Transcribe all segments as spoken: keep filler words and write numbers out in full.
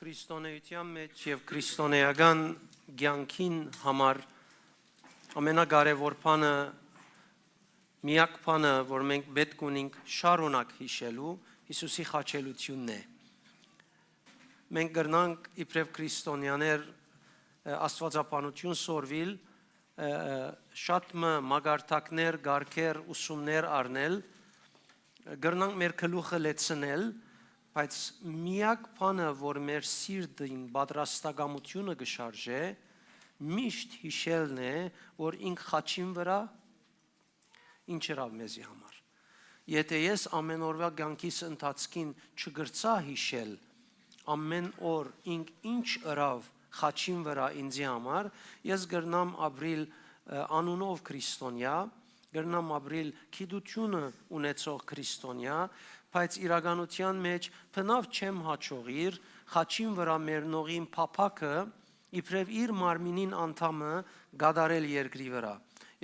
Քրիստոնէութեան մէջ եւ քրիստոնէական կեանքին համար ամենակարեւոր բանը, միակ բանը, որ մենք պէտք ունենք շարունակ յիշելու, Յիսուսի խաչելութիւնն է։ Մենք կրնանք իբրեւ քրիստոնեաներ, ը, աստուածաբանութիւն սորվիլ, ը, ը, շատ մը մակարդակներ, կարգեր, ուսումներ առնել, կրնանք մեր գլուխը լեցնել, բայց միակ բանը, որ մեր սիրտին պատրաստակամութիւնը կը շարժէ, միշտ յիշելն է, որ ինք խաչին վրայ ինչ ըրաւ մեզի համար։ Եթէ ես ամէն օրուայ կեանքիս ընթացքին չկրցայ յիշել ամէն օր ինք ինչ ըրաւ խաչին վրայ ինծի համար, ես կրնամ ապրիլ, ը, անունով քրիստոնեայ, կրնամ ապրիլ գիտութիւնը ունեցող քրիստոնեայ, բայց իրականութեան մէջ բնաւ չեմ յաջողիր խաչին վրայ մեռնողին փափաքը իբրեւ իր մարմինին անդամը կատարել երկրի վրայ։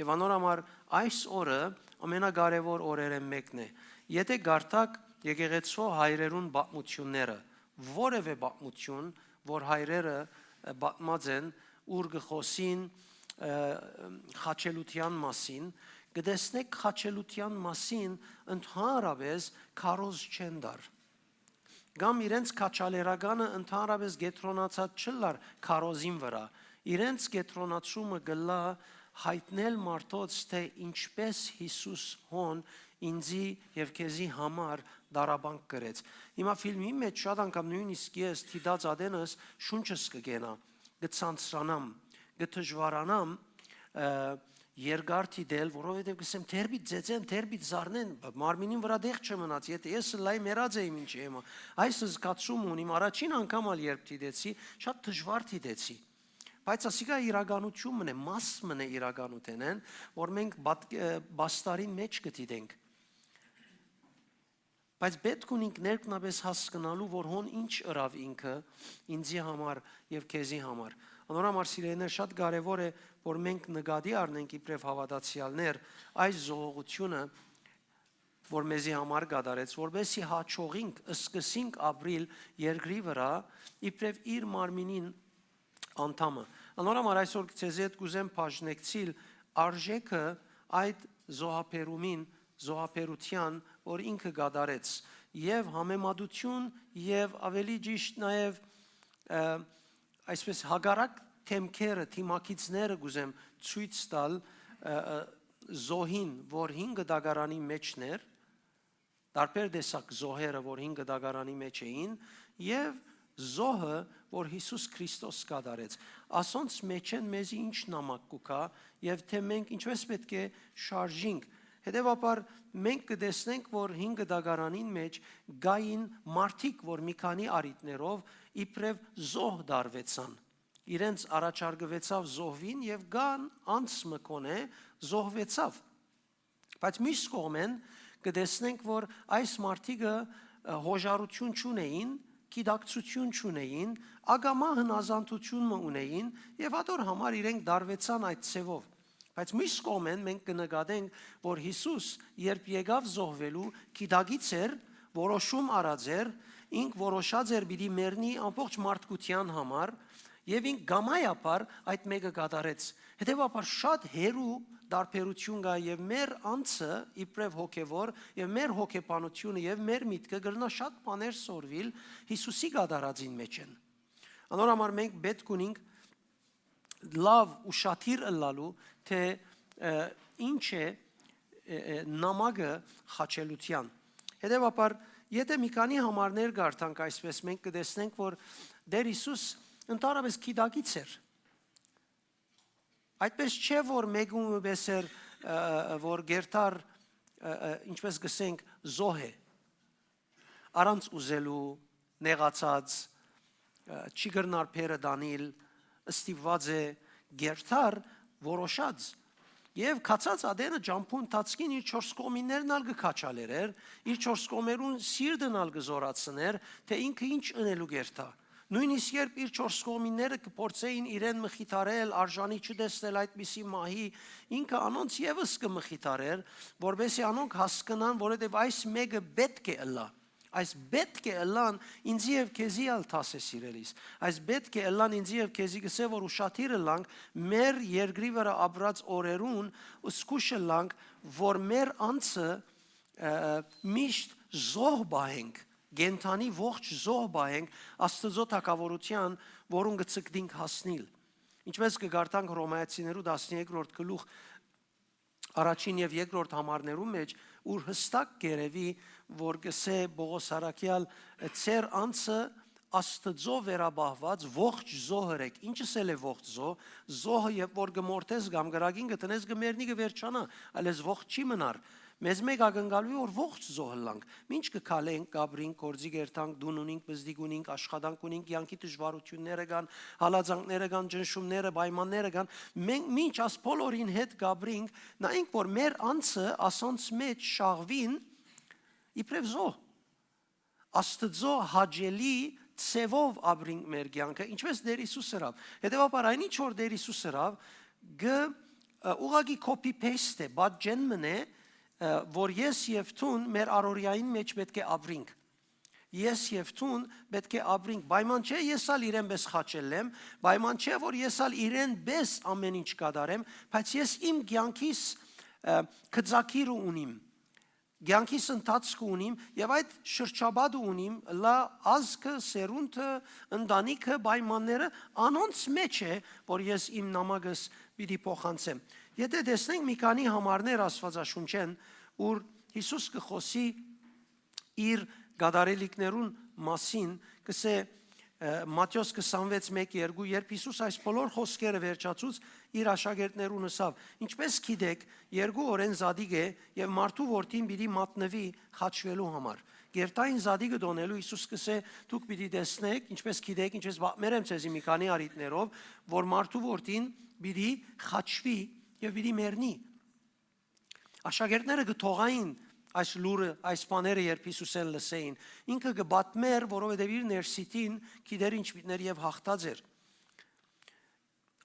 Եւ անոր համար այս օրը ամենակարեւոր օրերէն մէկն է։ Եթէ կարդաք եկեղեցւոյ հայրերուն պատմութիւնները, որեւէ պատմութիւն, որ հայրերը, ը, պատմած են, ուր կը խօսին, ը, խաչելութեան մասին, կը տեսնէք խաչելութեան մասին ընդհանրապէս քարոզ չեն տար։ Կամ իրենց քաչալերականը ընդհանրապէս կեդրոնացած չըլլար քարոզին վրայ։ Իրենց կեդրոնացումը կ'ըլլայ յայտնել մարդոց, թէ ինչպէս Յիսուս հոն ինծի եւ քեզի համար դարաբանք կրեց։ Հիմա ֆիլմի մէջ շատ անգամ նոյնիսկ ես դիտած ատենս շունչս կը կենայ, կը ցանցրանամ, կը դժուարանամ, ը, երկար դիտել, որովհետեւ կ'ըսեմ, «Դեռ պիտի ծեծեն, դեռ պիտի զարնեն, մարմինին վրայ տեղ չմնաց, եթէ ես ըլլայ մեռած էի մինչեւ հիմա»։ Այս զգացումը ունիմ առաջին անգամ ալ երբ դիտեցի, շատ դժուար դիտեցի։ Բայց ասիկա իրականութիւն մըն է, մաս մըն է իրականութենէն, որ մենք բաց-, ը, բաստարին մէջ կը դիտենք։ Բայց պէտք ունինք ներքնապէս հասկնալու, որ հոն ինչ ըրաւ ինքը ինծի համար եւ քեզի համար։ Անոր համար, սիրելիներ, շատ կարեւոր է, որ մենք նկատի առնենք իբրեւ հաւատացեալներ այս զոհողութիւնը, որ մեզի համար կատարեց, որպէսզի յաջողինք, սկսենք ապրիլ երկրի վրայ իբրեւ իր մարմինին անդամը։ Անոր համար այսօր ձեզի հետ կ'ուզեմ բաժնեկցիլ արժէքը այդ զոհաբերումին, զոհաբերութեան, որ ինքը կատարեց, եւ համեմատութիւն, եւ ավելի ճիշտ նաեւ, ը, այսպես հակառակ դեմքերը, դիմագիծները կ'ուզեմ ցոյց տալ, ը, ը, զոհին, որ հին կտակարանի մէջն էր, տարբեր տեսակ զոհերը, որ հին կտակարանի մէջ էին, եւ զոհը, որ Յիսուս Քրիստոս կատարեց։ Ասոնց մէջէն մեզի ինչ նամակ կու գայ եւ թէ մենք ինչպէս պէտք է շարժինք։ Հետեւաբար մենք կը տեսնենք, որ հին կտակարանին մէջ կային մարդիկ, որ մի քանի առիթներով իբրեւ զոհ տարուեցան։ Իրենց առաջարկուեցաւ զոհուիլ եւ կան անց մը կոնէ զոհուեցաւ։ Բայց մյուս կողմէն կը տեսնենք, որ այս մարդիկը, ը, յոժարութիւն չունէին, գիտակցութիւն չունէին, ակամայ հնազանդութիւն մը ունէին եւ ատոր համար իրենք տարուեցան այդ ձեւով։ Բայց մյուս կողմէն մենք կը նկատենք, որ Յիսուս, երբ եկաւ զոհուելու, գիտակից էր, որոշում առած էր, ինք որոշած էր պիտի մեռնի ամբողջ մարդկութեան համար, եւ ինք կամայաբար այդ մէկը կատարեց։ Հետեւաբար շատ հեռու տարբերութիւն կայ եւ մեր անձը իբրեւ հոգեւոր եւ մեր հոգեբանութիւնը եւ մեր միտքը կրնայ շատ բաներ սորվիլ Յիսուսի կատարածին մէջէն։ Անոր համար մենք պէտք ունինք լաւ ուշադիր ըլլալու, թէ, ը, ինչ է, ը, ը, նամակը խաչելութեան։ Հետեւաբար, եթէ մի քանի համարներ կարդանք այսպես, մենք կտեսնենք, որ Տէր Յիսուս ընդհանրապէս գիտակից էր։ Այդպես չէ, որ մեկը մը պէս էր, ը, ը, որ գերտար, ը, ը, ինչպես կ'ըսենք, զոհ է, առանց ուզելու, նեղացած, ը, չի կրնար բեռը տանիլ, ստիպուած է, գերտար, որոշած։ Եւ գացած ատենը ճամբու ընթացքին իր չորս կողմիններն ալ կը քաչալերէր, իր չորս կողմերուն սիրտն ալ կը զորացնէր, թէ ինքը ինչ ընելու գերտայ։ Նոյնիսկ երբ իր չորս կողմինները կը փորձէին իրեն մխիթարել, արժանի չտեսնել այդպիսի մահի, ինքը անոնց եւս կը մխիթարէր, որպէսզի անոնք հասկնան, որովհետեւ այս մէկը պէտք է ըլլայ։ Այս պէտք է ըլլան ինծի եւ քեզի ալ դաս է, սիրելիս։ Այս պէտք է ըլլան ինծի եւ քեզի, կ'ըսեմ, որ ուշադիր ըլլանք մեր երկրի վրայ ապրած օրերուն, զգոյշ ըլլանք, որ մեր անձը, ը, միշտ զոհ պահենք, կենդանի ողջ զոհ պահենք Աստուծոյ թագաւորութեան, որուն կը ցկտինք հասնիլ։ Ինչպէս կը կարդանք Հռոմայացիներու տասներկրորդ գլուխ առաջին եւ երկրորդ համարներու մէջ, ուր յստակ կ'երեւի, որ կ'ըսէ Պօղոս առաքեալ, «Ձեր անձը Աստուծոյ վերապահուած ողջ զոհ ըրեք»։ Ի՞նչ ըսել է ողջ զոհ։ Զոհը, երբ որ կը մորթես կամ կրակին կը դնես, կը մեռնի, կը վերջանայ, այլ ես ողջ չի մնար։ Մեզ մէկ ակնկալուի, որ ողջ զոհ ըլլանք։ Մինչ կը քալենք, կ'ապրինք, գործի կ'երթանք, տուն ունինք, պզտիկ ունինք, աշխատանք ունինք, կեանքի դժուարութիւնները կան, հալածանքները կան, ճնշումները, պայմանները կան։ Մենք մինչ աս բոլորին հետ կ'ապրինք, նայենք, որ մեր անձը ասոնց մէջ շաղուին իբրեւ զոհ։ Աստուծոյ հաճելի ձեւով ապրինք մեր կեանքը, ինչպէս Տեր Յիսուս ըրաւ։ Հետեւաբար այն ինչ որ Տեր Յիսուս ըրաւ, կը, ը, ուղղակի copy-paste է, պատճեն մըն է, ը, որ ես եւ դուն մեր առօրեային մէջ պէտք է ապրինք։ Ես եւ դուն պէտք է ապրինք։ Պայման չէ, ես ալ իրեն պէս խաչել եմ, պայման չէ, որ ես ալ իրեն պէս ամէն ինչ կատարեմ, բայց ես իմ կեանքիս, ը, գծագիրը ունիմ, կեանքիս ընթացքը ունիմ եւ այդ շրջապատը ունիմ, լա ազգը, սերունդը, ընտանիքը, պայմանները, անոնց մէջ է, որ ես իմ նամակս պիտի փոխանցեմ։ Եթե տեսնենք մի քանի համարներ Աստուածաշունչէն, ուր Յիսուս կը խօսի իր կատարելիքներուն մասին, կ'ըսէ, ը, Մատթէոս քսանվեց, մէկ, երկու, երբ Յիսուս այս բոլոր խօսքերը վերջացուց, իր աշակերտներուն ըսաւ. «Ինչպէս գիտէք, երկու օրէն Զատիկ է եւ մարդու որդին պիտի մատնուի խաչուելու համար»։ Կ'երթային Զատիկը տօնելու, Յիսուս կ'ըսէ. «Դուք պիտի տեսնէք, ինչպէս գիտէք, ինչպէս պատմեր եմ ձեզի մի քանի առիթներով, որ մարդու որդին պիտի խաչուի եւ պիտի մեռնի»։ Աշակերտները կը թողային այս լուրը, այս բաները, երբ Յիսուսէն լսէին։ Ինքը կը պատմէր, որովհետեւ իր ներսիդին գիտեր ինչ միտներ եւ հաղթած էր։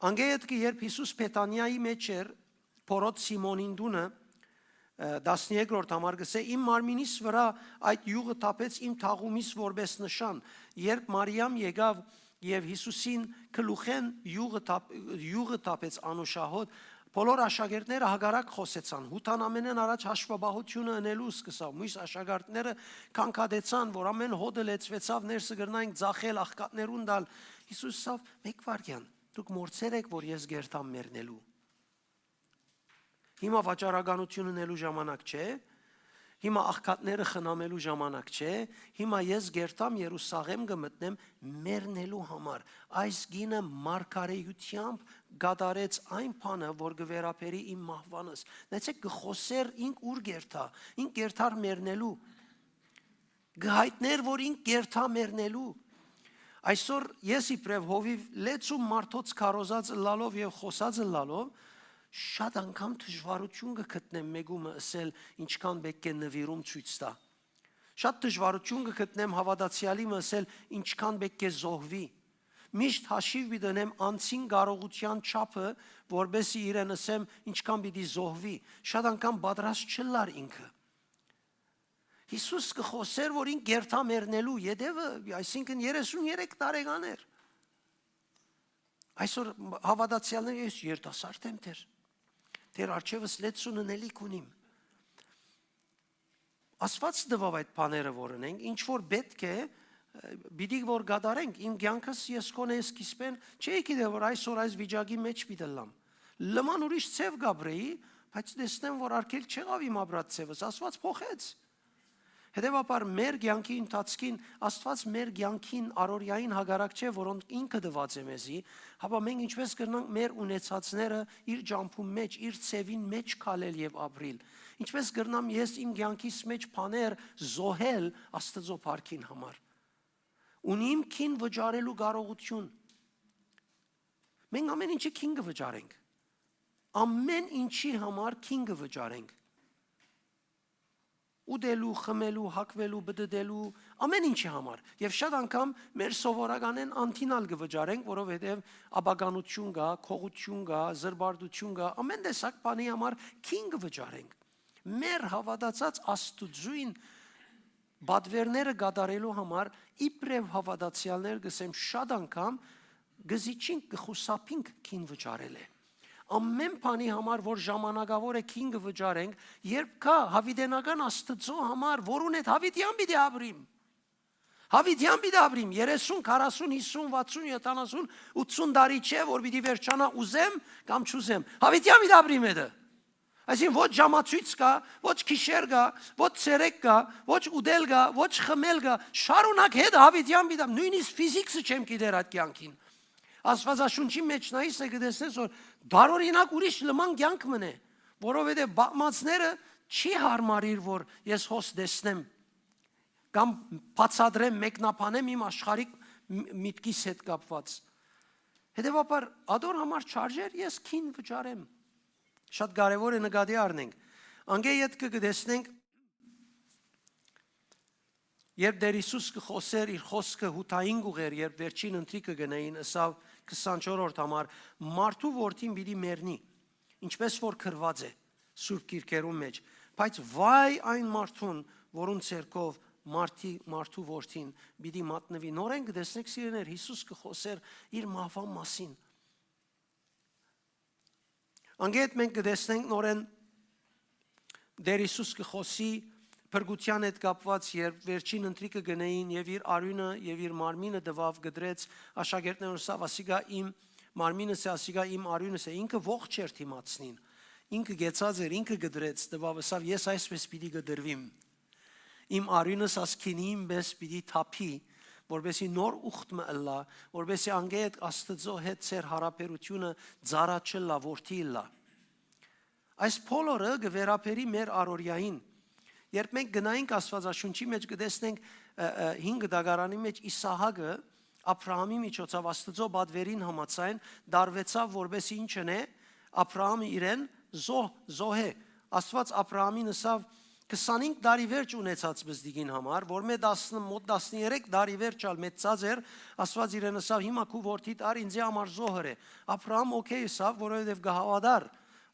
Անկէ ետքը, երբ Յիսուս Բեթանիայի մէջ էր, Փորոտ Սիմոնին տունը, ը, տասներկրորդ համար կ'ըսէ. «Իմ մարմինիս վրայ այդ իւղը թափեց իմ թաղումիս որպէս նշան»։ Երբ Մարիամ եկաւ եւ Յիսուսին գլուխէն իւղը թափ-, իւղը թափեց անուշահոտ, բոլոր աշակերտները հակառակ խօսեցան։ Յուդան ամէնէն առաջ հաշուապահութիւնը ընելու սկսաւ։ Միւս աշակերտները կանգատեցան, որ ամէն հոտը լեցուեցաւ, ներսը կրնային ծախել, աղքատներուն տալ։ Յիսուս ըսաւ. «Մէկ վայրկեան, դուք մոռցեր էք, որ ես կ'երթամ մեռնելու։ Հիմա վաճառականութիւն ընելու ժամանակ չէ, հիմա աղքատները խնամելու ժամանակ չէ, հիմա ես կ'երթամ, Երուսաղէմ կը մտնեմ մեռնելու համար»։ Այս կինը մարգարէութեամբ կատարեց այն բանը, որ կը վերաբերի իմ մահուանս։ Նայեցէք, կը խօսէր ինք ուր կ'երթայ, ինք կ'երթար մեռնելու, կը յայտնէր, որ ինք կ'երթայ մեռնելու։ Այսօր ես իբրեւ հովիւ լեցուն մարդոց քարոզած ըլլալով եւ խօսած ըլլալով, շատ անգամ դժուարութիւն կը գտնեմ մէկումը ըսել ինչքան պէտք է նուիրում ցոյց տայ։ Շատ դժուարութիւն կը գտնեմ հաւատացեալի մը ըսել ինչքան պէտք է զոհուի։ Միշտ հաշիւ պիտի դնեմ անձին կարողութեան չափը, որպէսզի իրեն ըսեմ ինչքան պիտի զոհուի։ Շատ անգամ պատրաստ չըլլար ինքը։ Յիսուս կը խօսէր, որ ինք կ'երթայ մեռնելու ետեւը, այսինքն երեսուն երեք տարեկան էր։ Այսօր հաւատացեալները, ես երիտասարդ եմ, Տէր։ Տէր, առջեւս լեցուն ընելիք ունիմ։ Աստուած տուաւ այդ բաները, որ ունենք, ինչ որ պէտք է, ը, պիտի որ կատարենք։ Իմ կեանքս ես քոնէ սկիզբէն չէի գիտեր, որ այսօր այս վիճակի մէջ պիտի ըլլամ։ Լման ուրիշ ձեւ կ'ապրէի, բայց տեսնեմ, որ արգել չեղաւ իմ ապրած ձեւս, Աստուած փոխեց։ Հետեւաբար, մեր կեանքի ընթացքին Աստուած մեր կեանքին առօրեային հակառակ չէ, որոնք ինքը տուած է մեզի, հապա մենք ինչպէս կրնանք մեր ունեցածները իր ճամբուն մէջ, իր ձևին մէջ քալել եւ ապրիլ։ Ինչպէս կրնամ ես իմ կեանքիս մէջ բաներ զոհել Աստուծոյ փառքին համար։ Ունիմ գին վճարելու կարողութիւն։ Մենք ամէն ինչի գին կը վճարենք։ Ամէն ինչի համար գին կը վճարենք։ Ուտելու, խմելու, հագուելու, պտտելու, ամէն ինչի համար։ Եւ շատ անգամ մեր սովորականէն անդին ալ կը վճարենք, որովհետեւ ապականութիւն կայ, գողութիւն կայ, զրպարտութիւն կայ, ամէն տեսակ բանի համար գին կը վճարենք։ Մեր հաւատացած Աստուծոյն պատվերները կատարելու համար, իբրեւ հաւատացեալներ, կ'ըսեմ, շատ անգամ կը զիջինք, կը խուսափինք գին վճարելէ։ Ամէն բանի համար, որ ժամանակաւոր է, գին կը վճարենք, երբ կայ յաւիտենական Աստուծոյ համար, որուն հետ յաւիտեան պիտի ապրիմ։ Յաւիտեան պիտի ապրիմ, երեսուն, քառասուն, հիսուն, վաթսուն, յոթանասուն, ութսուն տարի չէ, որ պիտի վերջանայ, ուզեմ կամ չուզեմ։ Յաւիտեան պիտի ապրիմ հետը։ Այսինքն, ոչ ժամացոյց կայ, ոչ գիշեր կայ, ոչ ցերեկ կայ, ոչ ուտել կայ, ոչ խմել կայ, շարունակ հետը յաւիտեան պիտի ապրիմ, նոյնիսկ ֆիզիքսը չեմ գիտեր այդ կեանքին։ Աստուածաշունչի մէջ նայես, կը տեսնես, որ տարօրինակ ուրիշ լման կեանք մըն է, որովհետեւ պատմածները չի յարմարիր, որ ես հոս տեսնեմ կամ բացատրեմ, մեկնաբանեմ իմ աշխարհիկ մ-, միտքիս հետ կապուած։ Հետեւաբար, ատոր համար չարժեր ես գին վճարեմ։ Շատ կարեւոր է նկատի առնենք։ Անկէ ետքը կը տեսնենք, երբ Տէր Յիսուս կը խօսէր, իր խօսքը Յուդային կ'ուղղէր, երբ վերջին ընթրիքը կ'ընէին, ըսաւ քսանչորրորդ համար. «Մարդու որդին պիտի մեռնի, ինչպէս որ գրուած է Սուրբ Գիրքերուն մէջ, բայց վայ այն մարդուն, որուն ձեռքով մարդի, մարդու որդին պիտի մատնուի»։ Նորէն կը տեսնենք, սիրելիներ, Յիսուս կը խօսէր իր մահուան մասին։ Անկէ յետ մենք կը տեսնենք նորէն Տէր Յիսուս կը խօսի փրկութեան հետ կապուած, երբ վերջին ընթրիքը կ'ընէին, եւ իր արիւնը եւ իր մարմինը տուաւ, կտրեց աշակերտներուն, ըսաւ. «Ասիկա իմ մարմինս է, ասիկա իմ արիւնս է»։ Ինքը ողջ էր դիմացնին։ Ինքը կեցած էր, ինքը կտրեց, տուաւ, ըսաւ. «Ես այսպէս պիտի կտրուիմ»։ Իմ արիւնս ա գինին պէս պիտի թափի, որպէսզի նոր ուխտ մը ըլլայ, որպէսզի անկէ յետ Աստուծոյ հետ ձեր յարաբերութիւնը ծառա չըլլայ, որդի ըլլայ։ Այս բոլորը կը վերաբերի մեր առօրեային։ Երբ մենք գնայինք Աստուածաշունչի մէջ, կը տեսնենք, ը, ը, հին կտակարանի մէջ Իսահակը Աբրահամի միջոցով Աստուծոյ պատվերին համաձայն տարուեցաւ, որպէսզի ինչ ընէ, Աբրահամը իրեն զոհ, զոհէ։ Աստուած Աբրահամին ըսաւ, քսանհինգ տարի վերջ ունեցած պզտիկին համար, որ մէ տասն, մոտ տասներեք տարի վերջ ալ մեծցած էր, Աստուած իրեն ըսաւ. «Հիմա քու որդիդ առ ինծի համար զոհ ըրէ»։ Աբրահամ օքէյ ըսաւ, որովհետեւ կը հաւատար,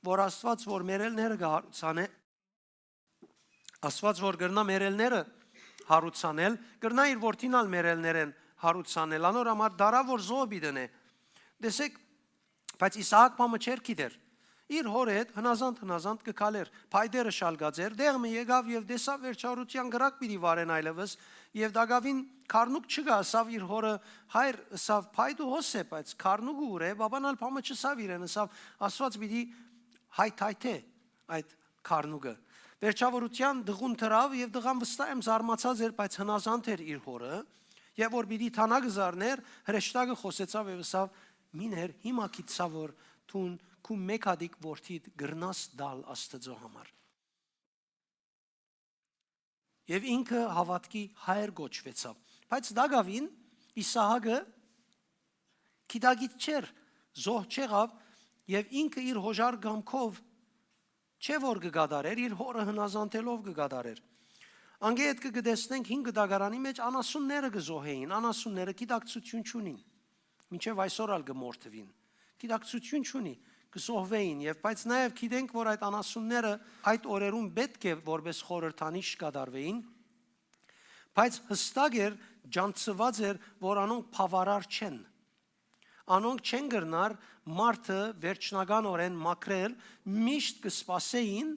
որ Աստուած որ մեռելները կը հարուցանէ, Աստուած որ կրնայ մեռելները հարուցանել, կրնայ իր որդին ալ մեռելներէն հարուցանել, անոր համար դարաւ որ զոհ պիտի ընէ։ Տեսեք, բայց Իսահակ բանը չէր գիտեր։ Իր հորը հետ հնազանդ, հնազանդ կը քալէր, փայտերը շալկած էր, տեղ մը եկաւ եւ տեսաւ վերջավորութեան կրակ պիտի վարեն այլեւս, եւ տակաւին քառնուկ չկայ, ըսաւ իր հորը. «Հայր», ըսաւ, «փայտը հոս է, բայց քառնուկը ո՞ւր է»։ Բաբան ալ բանը չըսաւ իրեն, ըսաւ. «Աստուած պիտի հայթայթէ այդ քառնուկը»։ Վերջավորութեան տղուն դրաւ եւ տղան, վստահ եմ, զարմացած էր, բայց հնազանդ էր իր հորը, եւ որ պիտի թանակ զարնէր, հրեշտակը խօսեցաւ եւ ըսաւ. «Մինհեր, հիմա գիտցայ որ դուն քու մէկ հատիկ որդիդ կրնաս տալ Աստուծոյ համար»։ Եւ ինքը հաւատքի հայր կոչուեցաւ։ Բայց տակաւին Իսահակը գիտակից չէր, զոհ չեղաւ, եւ ինքը իր յօժար կամքով չէ որ կը կատարէր, իր հորը հնազանդելով կը կատարէր։ Անկէ ետքը կը տեսնենք հին կտակարանի մէջ անասունները կը զոհէին, անասունները գիտակցութիւն չունին, մինչեւ այսօր ալ կը մորթուին, գիտակցութիւն չունի, կը զոհուէին, եւ բայց նաեւ գիտենք, որ այդ անասունները այդ օրերուն պէտք է որպէս խորհրդանիշ կատարուէին, բայց յստակ էր, ջանցուած էր, որ անոնք բաւարար չեն։ Անոնք չեն կրնար մարդը վերջնականօրէն մաքրել, միշտ կը սպասէին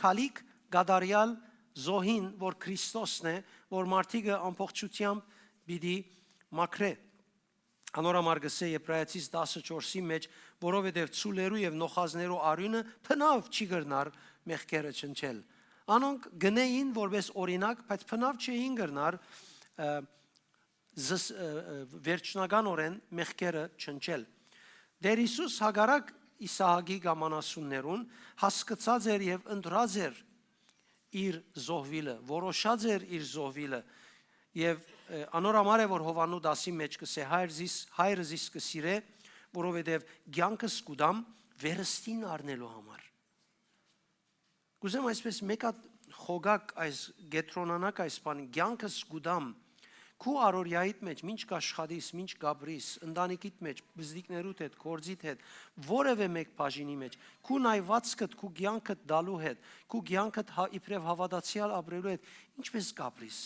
քալիք կատարեալ զոհին, որ Քրիստոսն է, որ մարդիկը ամբողջութեամբ պիտի մաքրէ։ Անոր համար կ'ըսէ Եբրայեցիս տասը չորսի մէջ. «Որովհետեւ ցուլերու եւ նոխազներու արիւնը բնաւ չի կրնար մեղքերը չնչել»։ Անոնք գնային որպես օրինակ, բայց բնաւ չէին կրնար, ը, զս-, ը, ը, վերջնականօրէն մեղքերը չնչել։ Տէր Յիսուս, հակառակ Իսահակի կամ անասուններուն, հասկցած էր եւ ընտրած էր իր զոհուիլը, որոշած էր իր զոհուիլը, եւ, ը, անոր համար է, որ Յովհաննու տասի մէջ կ'ըսէ. «Հայր զիս, հայրը զիս կը սիրէ, որովհետեւ կեանքս կու տամ վերստին առնելու համար»։ Կ'ուզեմ այսպես մէկ հատ խոկակ այս, կեդրոնանաք այս բանին, կեանքս կու տամ, քու առօրեայիդ մէջ, մինչ կաշխատիս, մինչ կ'ապրիս, ընտանիքիդ մէջ, բզդիկներուդ հետ, գործիդ հետ, որեւէ մէկ բաժինի մէջ, քու նայուածքդ, քու կեանքդ տալու հետ, քու կեանքդ հա-, իբրեւ հաւատացեալ ապրելու հետ, ինչպէս կ'ապրիս,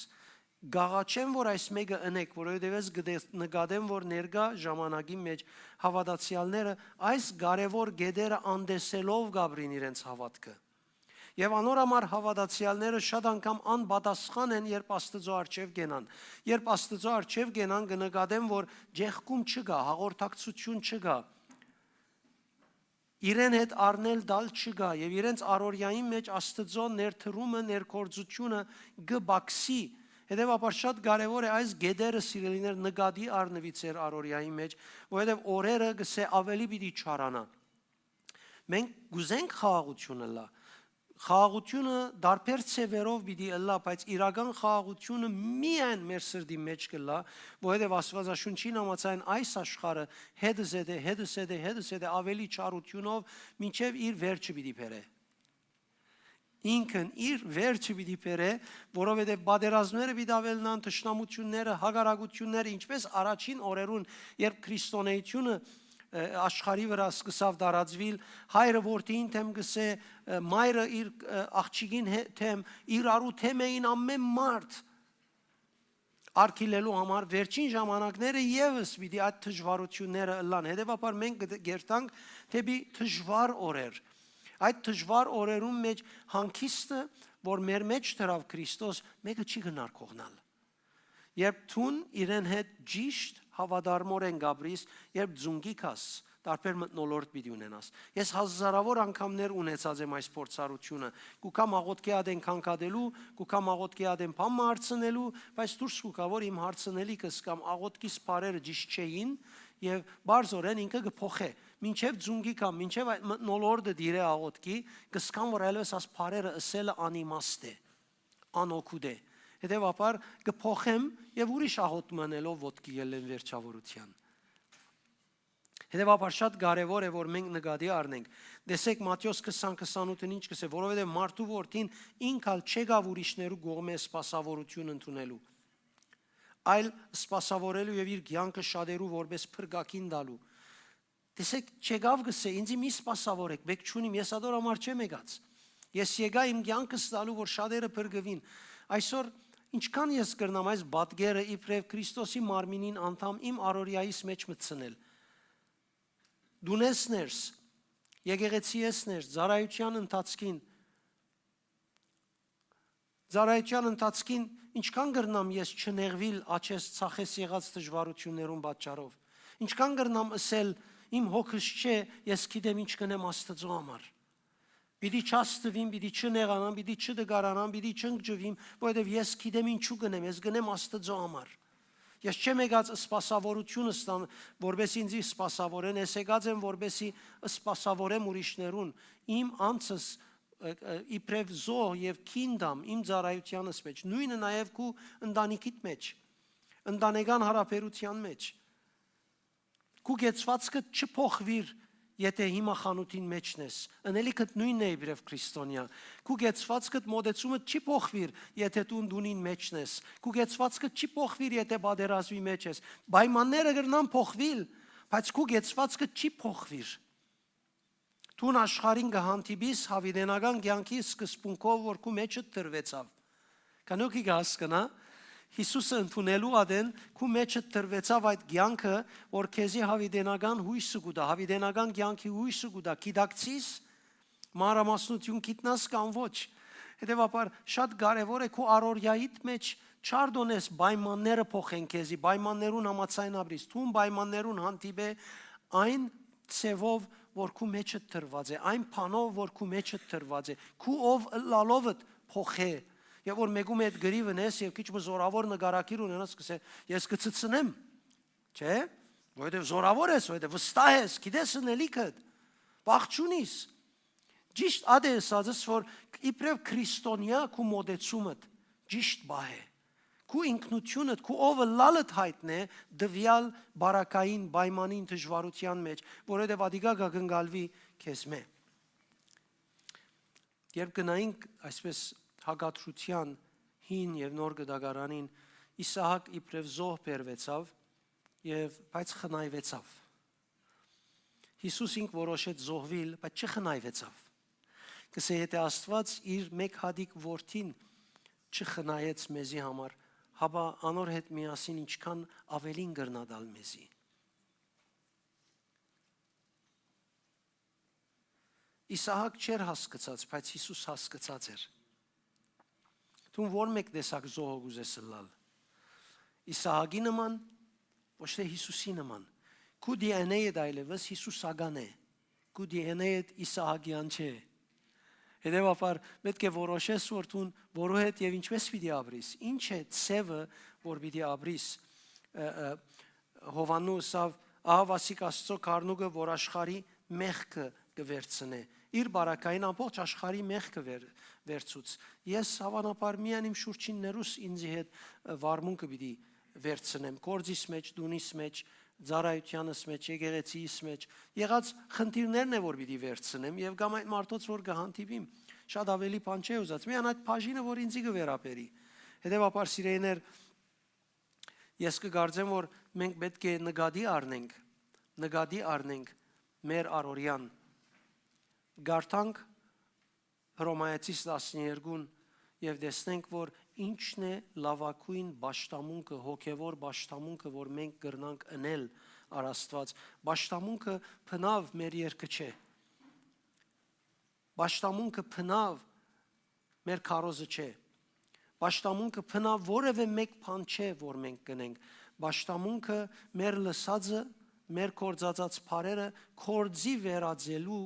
Կ'աղաչեմ, որ այս մէկը ընէք, որովհետեւ ես կը տես-, նկատեմ, որ ներկայ ժամանակին մէջ հաւատացեալները այս կարեւոր կետերը անտեսելով կ'ապրին իրենց հաւատքը։ Եւ անոր համար հաւատացեալները շատ անգամ անպատասխան են, երբ Աստուծոյ առջեւ կենան։ Երբ Աստուծոյ առջեւ կենան, կը նկատեն, որ ճեղքում չկայ, հաղորդակցութիւն չկայ, իրեն հետ առնել տալ չկայ եւ իրենց առօրեային մէջ Աստուծոյ ներդրումը, ներգործութիւնը կը պակսի։ Հետեւաբար շատ կարեւոր է այս կետերը, սիրելիներ, նկատի առնուի ձեր առօրեային մէջ, որովհետեւ օրերը, կ'ըսէ, աւելի պիտի չարանայ։ Մենք կ'ուզենք խաղաղութիւն ըլլայ։ Խաղաղութիւնը տարբեր ձեւերով պիտի ըլլայ, բայց իրական խաղաղութիւնը միայն մեր սրտի մէջ կ'ըլլայ, որովհետեւ Աստուածաշունչին համաձայն այս աշխարհը հետզհետե, հետզհետե, հետզհետե աւելի չարութիւնով մինչեւ իր վերջը պիտի բերէ։ Ինքն իր վերջը պիտի բերէ, որովհետեւ պատերազմները պիտի աւելնան, թշնամութիւնները, հակառակութիւնները, ինչպէս առաջին օրերուն, երբ քրիստոնեությունը, ը, աշխարհի վրայ սկսաւ տարածուիլ, հայրը որդիին դէմ կ'ըսէ, ը, մայրը իր, ը, աղջիկին հե-, դէմ, իրարու դէմ էին ամէն մարդ արգիլելու համար, վերջին ժամանակները եւս պիտի այդ դժուարութիւնները ըլլան։ Հետեւաբար մենք կդ-, կերթանք դէպի դժուար օրեր։ Այդ դժուար օրերուն մէջ հանգիստը, որ մեր մէջ դրաւ Քրիստոս, մէկը չի գնար կողնալ։ Երբ դուն իրեն հետ ճիշտ հաւատարմօրէն կ'ապրիս, երբ ծունկի գաս, տարբեր մթնոլորտ պիտի ունենաս։ Ես հազարաւոր անգամներ ունեցած եմ այս փորձառութիւնը։ Կու գամ աղօթքի ատեն քանքատելու, կու գամ աղօթքի ատեն բան մը հարցնելու, բայց դուրս կու գայ, որ իմ հարցնելիքս կամ աղօթքիս բառերը ճիշտ չէին, եւ պարզօրէն ինքը կը փոխէ։ Մինչեւ ծունկի կամ մինչեւ այդ մթնոլորտը տիրէ աղօթքի, կ'սկամ, որ այլեւս աս բառերը ըսելը անիմաստ է, անօգուտ է։ Հետեւաբար կը փոխեմ եւ ուրիշ աղօթք մը ընելով ոտքի ելլեմ վերջաւորութեան։ Հետեւաբար շատ կարեւոր է, որ մենք նկատի առնենք։ Տեսեք Մատթէոս քսան քսանութ ինչ կ'ըսէ, որովհետեւ մարդու որդին ինք ալ չեկաւ ուրիշներու կողմէ սպասաւորութիւն ընդունելու, այլ սպասաւորելու եւ իր կեանքը շատերու որպէս փրկագին տալու։ Տեսեք, չեկաւ կ'ըսէ, ինձի մի սպասաւորեք, պէք չունիմ, ես ատոր համար չեմ եկած։ Ես եկայ իմ կեանքս տալու, որ շատերը փրկուին։ Այսօր ինչքան ես կրնամ այս պատկերը իբրեւ Քրիստոսի մարմինին անդամ իմ առօրեայիս մէջ մտցնել։ Դունես ներս, եկեղեցիես ներս, ծառայութեան ընթացքին, ծառայութեան ընթացքին ինչքան կրնամ ես չնեղուիլ աջէս ցախէս եղած դժուարութիւններուն պատճառով։ Ինչքան կրնամ ըսել, իմ հոգս չէ, ես գիտեմ ինչ կ'ընեմ Աստուծոյ համար։ Պիտի չաստուիմ, պիտի չնեղանամ, պիտի չտկարանամ, պիտի չընկճուիմ, որովհետեւ ես գիտեմ ինչու կ'ընեմ, ես կ'ընեմ Աստուծոյ համար։ Ես չեմ եկած սպասաւորութիւն ստան, որպէս ինձի սպասաւորեն, ես եկած եմ, որպէսի սպասաւորեմ ուրիշներուն, իմ անձս, ը, ը, իբրեւ զոհ եւ քին տամ իմ ծառայութեանս մէջ, նոյնը նաեւ քու ընտանիքիդ մէջ, ընտանեկան յարաբերութեան մէջ։ Քու կեցուածքդ չի փոխուիր, եթէ հիմա խանութին մէջն ես, ընելիքդ նոյնն է իբրեւ քրիստոնեայ։ Քու կեցուածքդ, մոտեցումդ չի փոխուիր, եթէ դուն տունին մէջն ես։ Քու կեցուածքդ չի փոխուիր, եթէ պատերազմի մէջ ես։ Պայմանները կրնան փոխուիլ, բայց քու կեցուածքդ չի փոխուիր։ Դուն աշխարհին կը հանդիպիս յաւիտենական կեանքի սկզբունքով, որ քու մէջդ դրուեցաւ։ Կանոքի կը հասկնա, Յիսուսը ընդունելու ատեն քու մէջդ դրուեցաւ այդ կեանքը, որ քեզի յաւիտենական յոյսը կու տայ, յաւիտենական կեանքի յոյսը կու տայ, գիտակցիս, մանրամասնութիւն գիտնաս կամ ոչ։ Հետեւաբար շատ կարեւոր է քու առօրեայիդ մէջ չարդոնես պայմանները փոխեն քեզի, պայմաններուն համաձայն ապրիս, դուն պայմաններուն հանդիպէ այն ձևով, որ քու մէջդ դրուած է, այն բանով, որ քու մէջդ դրուած է, քու ով ըլլալովդ փոխէ, եւ որ մեկու մէջ կռիվ ընես եւ քիչ մը զորաւոր նկարագիր ունենաս, կ'ըսէ, «Ես կը ցցնեմ», չէ՞, որովհետեւ զորաւոր ես, որովհետեւ վստահ ես, գիտես ընելիքդ, վախ չունիս։ Ճիշտ ատե ըսածս, որ իբրեւ քրիստոնեայ քու մոտեցումդ ճիշտ պահ է։ Քու ինքնութիւնդ, քու ով ըլլալդ յայտնէ տուեալ բարակային պայմանին, դժուարութեան մէջ, որովհետեւ ատիկա կը կնկալուի քեզմէ։ Երբ գնայինք այսպես հակադրութեան հին եւ նոր կտակարանին, Իսահակ իբրեւ զոհ բերուեցաւ եւ, բայց խնայուեցաւ։ Յիսուս ինք որոշեց զոհուիլ, բայց չխնայվեցաւ։ Կ'ըսէ, եթէ Աստուած իր մէկ հատիկ որդին չխնայեց մեզի համար, հապա անոր հետ միասին ինչքան աւելին կրնայ տալ մեզի։ Իսահակ չէր հասկցած, բայց Յիսուս հասկցած էր։ Դուն ո՞ր մէկ տեսակ զոհը կ'ուզես ըլլալ։ Իսահակի նման, ոչ թէ Յիսուսի նման։ Քու դի էն է, այլեւս Յիսուսական է։ Քու դի էն է, Իսահակեան չէ։ Հետեւաբար, պէտք է որոշես, որ դուն որու հետ եւ ինչպէս պիտի ապրիս, ինչ է ձեւը, որ պիտի ապրիս։ Ը, ը, Յովհաննու ըսաւ. «Ահա վասիկ Աստծո գառնուկը, որ աշխարհի մեղքը կը վերցնէ»։ Իր բարակային ամբողջ աշխարհի մեղքը վեր-, վերցուց։ Ես, հաւանաբար, միայն իմ շուրջիններուս ինծի հետ, ը, վարմունքը պիտի վերցնեմ, գործիս մէջ, տունիս մէջ, ծառայութեանս մէջ, եկեղեցիիս մէջ եղած խնդիրներն է, որ պիտի վերցնեմ, եւ կամ այդ մարդոց, որ կը հանդիպիմ, շատ աւելի բան չէ ուզած, միայն այդ բաժինը, որ ինծի կը վերաբերի։ Հետեւաբար, սիրելիներ, ես կը կարծեմ, որ մենք պէտք է նկատի առնենք, նկատի առնենք մեր առօրեան։ Կարդանք Հռոմայեցիս տասներկուն եւ տեսնենք, որ ինչն է լաւագոյն պաշտամունքը, հոգեւոր պաշտամունքը, որ մենք կրնանք ընել առ Աստուած։ Պաշտամունքը բնաւ մեր երկը չէ։ Պաշտամունքը բնաւ մեր քարոզը չէ։ Պաշտամունքը բնաւ որեւէ մէկ բան չէ, որ մենք կնենք։ Պաշտամունքը մեր լսածը, մեր գործածած բառերը գործի վերածելու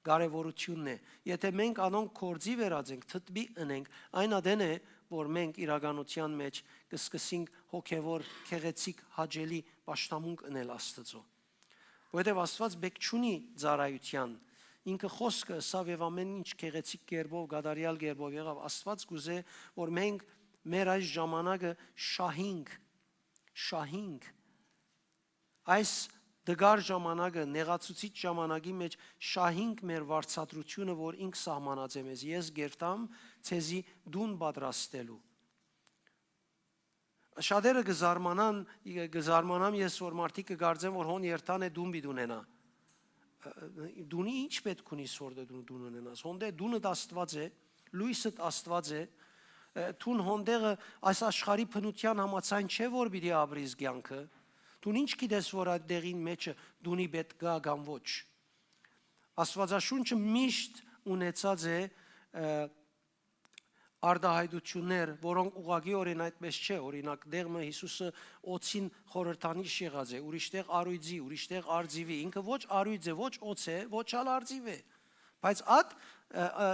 կարեւորութիւնն է։ Եթէ մենք անոնք գործի վերածենք, թթուի ընենք, այն ատեն է, որ մենք իրականութեան մէջ կը սկսենք հոգեւոր, գեղեցիկ, հաճելի պաշտամունք ընել Աստուծոյ։ Որովհետեւ Աստուած պէք չունի ծառայութեան։ Ինքը խօսքը ըսաւ եւ ամէն ինչ գեղեցիկ կերպով, կատարեալ կերպով եղաւ։ Աստուած կ'ուզէ, որ մենք մեր այս ժամանակը շահինք, շահինք, այս տկար ժամանակը, նեղացուցիչ ժամանակի մէջ շահինք մեր վարձատրութիւնը, որ ինք սահմանած է մեզ։ «Ես կ'երթամ ձեզի տուն պատրաստելու»։ Շատերը կը զարմանան, կը զարմանամ ես, որ մարդիկ կը կարծեն, որ հոն երթան է, տուն պիտի ունենայ։ Տունի ի՞նչ պէտք ունի, որ դու տուն, տուն ունենաս։ Հոն դե տունդ Աստուած է, լոյսդ Աստուած է, դուն հոն դեղը այս աշխարհի բնութեան համաձայն չէ, որ պիտի ապրիս կեանքը։ Դուն ի՞նչ գիտես, որ այդ դեղին մէջը տունի պէտք կայ կամ ոչ։ Աստուածաշունչը միշտ ունեցած է, ը, արտայայտութիւններ, որոնք ուղղակիօրէն այդպէս չէ։ Օրինակ, տեղ մը Յիսուսը օձին խորհրդանիշ եղած է, ուրիշ տեղ առոյծի, ուրիշ տեղ արծիւի։ Ինքը ոչ առոյծ է, ոչ օձ է, ոչ ալ արծիւ է։ Բայց այդ, ը, ը,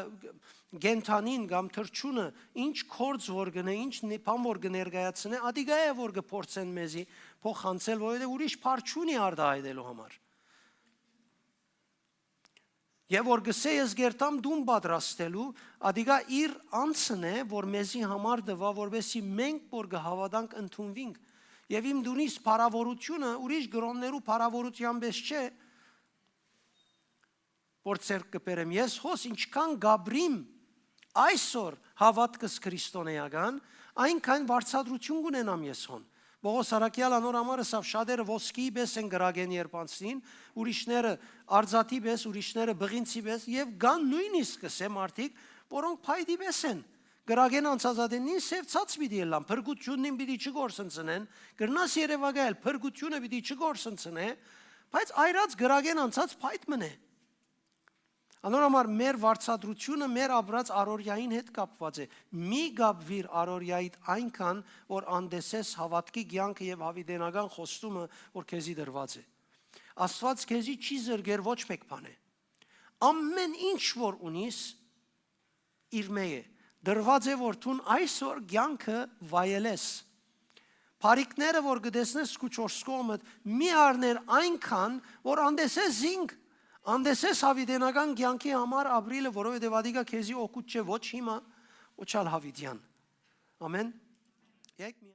կենդանին կամ թռչունը ինչ գործ որ գնե, ինչ նի-, բան որ կը ներկայացնէ, ատիկա է որ կը փորձեն մեզի փոխանցել, որովհետեւ ուրիշ բառ չունի արտայայտելու համար։ Եւ որ գսե, «Ես կ'երթամ տուն պատրաստելու», ատիկա իր անձն է, որ մեզի համար տուայ, որպեսզի մենք որ կը հաւատանք, ընդունուինք։ Եւ իմ տունիս փառաւորութիւնը ուրիշ կրօններու փառաւորութեան պէս չէ, որ ձեռք կը բերեմ։ Ես հոս ինչքան կ'ապրիմ այսօր հաւատքս քրիստոնէական, այնքան վարձատրութիւն կ'ունենամ ես հոն։ Պողոս առաքեալ անոր համար ըսաւ. «Շատերը ոսկիի պէս են կրակէն երբ անցնին, ուրիշները արծաթի պէս, ուրիշները բղինցի պէս, եւ կան նոյնիսկ, կ'ըսէ, մարդիկ, որոնք փայտի պէս են։ Կրակէն անցած ատեննին սեւ ցած պիտի ըլլան, փրկութիւնին պիտի չկորսնցնեն, կրնաս երեւակայել, փրկութիւնը պիտի չկորսնցնէ, բայց այրած կրակէն անցած փայտ մըն է»։ Անոր համար մեր վարձատրութիւնը մեր ապրած առօրեային հետ կապուած է։ Մի կապուիր առօրեայիդ այնքան, որ անտեսես հաւատքի կեանքը եւ յաւիտենական խոստումը, որ քեզի տրուած է։ Աստուած քեզի չի զրկեր ոչ մէկ բանէ։ Ամէն ինչ որ ունիս, իրմէ է։ Տրուած է, որ դուն այսօր կեանքը վայելես։ Բարիքները որ կը տեսնես քու չորս կողմդ, մի առներ այնքան, որ անտեսես զինք, անտեսես յաւիտենական կեանքի համար ապրիլը, որովհետեւ ատիկա քեզի օգուտ չէ ոչ հիմա, ոչ ալ յաւիտեան։ Ամեն։ Եկ մի